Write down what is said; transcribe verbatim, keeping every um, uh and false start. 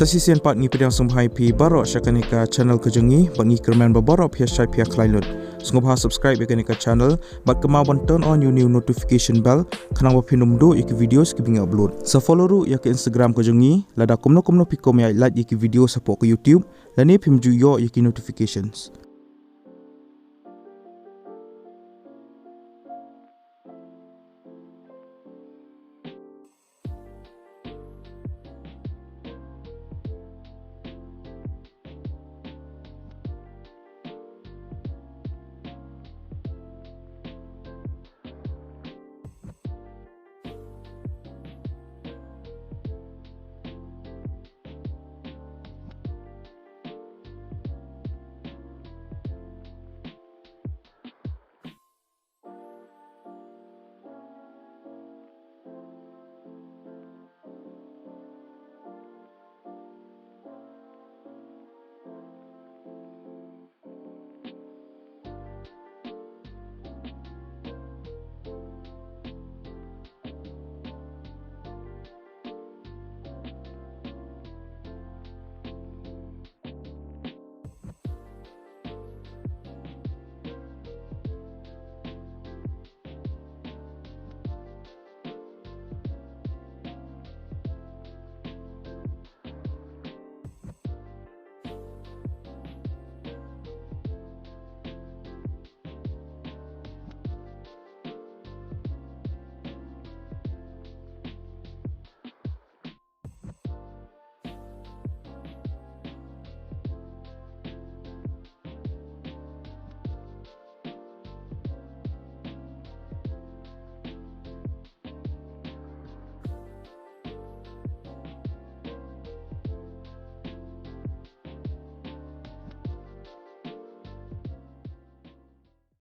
Te shisien pat ngi pdiang sngewbha ïa phi baroh sha kane ka channel ka jong ngi, bad ngi kyrmen ba baroh phi ïa shait phi ïa khlaiñ lut. Sngewbha subscribe ïa kane ka channel bad kynmaw ban turn on ïa u new notification bell, khnang ba phin ym duh ïa ki videos kiba ngi upload. Sa follow ruh ïa ka Instagram ka jong ngi, lada kumno kumno phi kwah ban ïa like ïa ki videos hapoh ka YouTube, lane phim ju ïoh ïa ki notifications.